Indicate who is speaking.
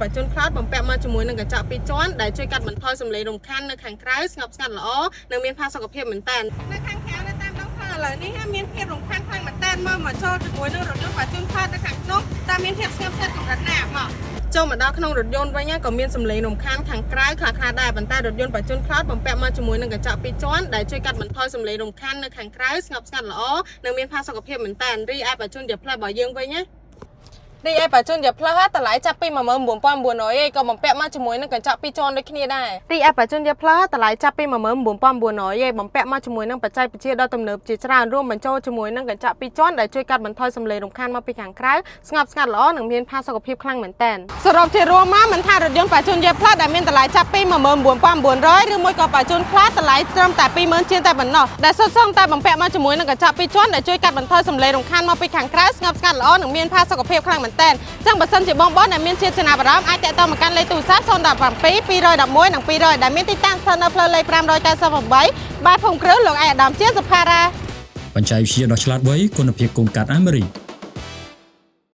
Speaker 1: Fortune Cloud បំពាក់មកជាមួយនឹងកញ្ចក់ពីរជាន់ដែលជួយកាត់បន្ថយសំឡេងរំខាននៅខាងក្រៅស្ងប់ស្ងាត់ល្អនិងមានផាសុកភាពមែនតើនៅខាងក្រៅនៅតាមដងផ្លូវឥឡូវនេះមានភាពរំខានខ្លាំងមែនតើមើលមកចូលជាមួយនឹងរថយន្ត Fortune Cloud នៅខាងក្នុងតើមានភាពស្ងប់ស្ងាត់កម្រិតណាមកចូលមកដល់ក្នុងរថយន្តវិញក៏មានសំឡេងរំខានខាងក្រៅខ្លះៗដែរប៉ុន្តែរថយន្ត Fortune Cloud បំពាក់មកជាមួយនឹងកញ្ចក់ពីរជាន់ដែលជួយកាត់បន្ថយសំឡេងរំខាននៅខាងក្រៅស្ងប់ស្ងាត់ល្អនិងមានផាសុកភាពមែនតើរីឯ Fortune Plus របស់យើងវិញណារីឯ Fortune Plus តម្លៃចាប់ពី19900ឯងក៏បំពាក់មកជាមួយនឹងកញ្ចក់ពីរជាន់ដូចគ្នាដែររីឯ Fortune Plus តម្លៃចាប់ពី19900ឯងបំពាក់មកជាមួយនឹងបច្ចេកវិទ្យាដ៏ទំនើបជាច្រើនរួមបញ្ចូលជាមួយនឹងកញ្ចក់ពីរជាន់ដែលជួយកាត់បន្ថយសំឡេងរំខានមកពីខាងក្រៅស្ងប់ស្ងាត់ល្អនិងមានផាសុកភាពខ្លាំងមែនទែនសរុបជារួមមកមិនថារថយន្ត Fortune Plus ដែលមានតម្លៃចាប់ពី19900ឬមួយក៏ Fortune Cloud តម្លៃត្រឹមតែ20000ជាងតែប៉ុណ្ណោះដែលសុទ្ធសឹងតែបំពាក់មកជាមួយនឹងកញ្ចក់ពីរជាន់ដែលជួយកាត់បន្ថយសំឡេងរំខានមកពីខាងក្រៅស្ងប់ស្ងាត់ល្អនិងមានផាសុកភាពខ្លាំងមែនទែនចឹងបើសិនជាបងប្អូនដែលមានជាចំណាប់អារម្មណ៍អាចទាក់ទងមកកាន់លេខទូរស័ព្ទ017 211និង200ដែលមានទីតាំងស្ថិតនៅផ្លូវលេខ598បាទភូមិគ្រឹះលោកឯកឧត្តមជាសុផារ៉ា
Speaker 2: បច្ចេកវិទ្យាដ៏ឆ្លាតវៃគុណភាពកូនកាត់អាមេរិក។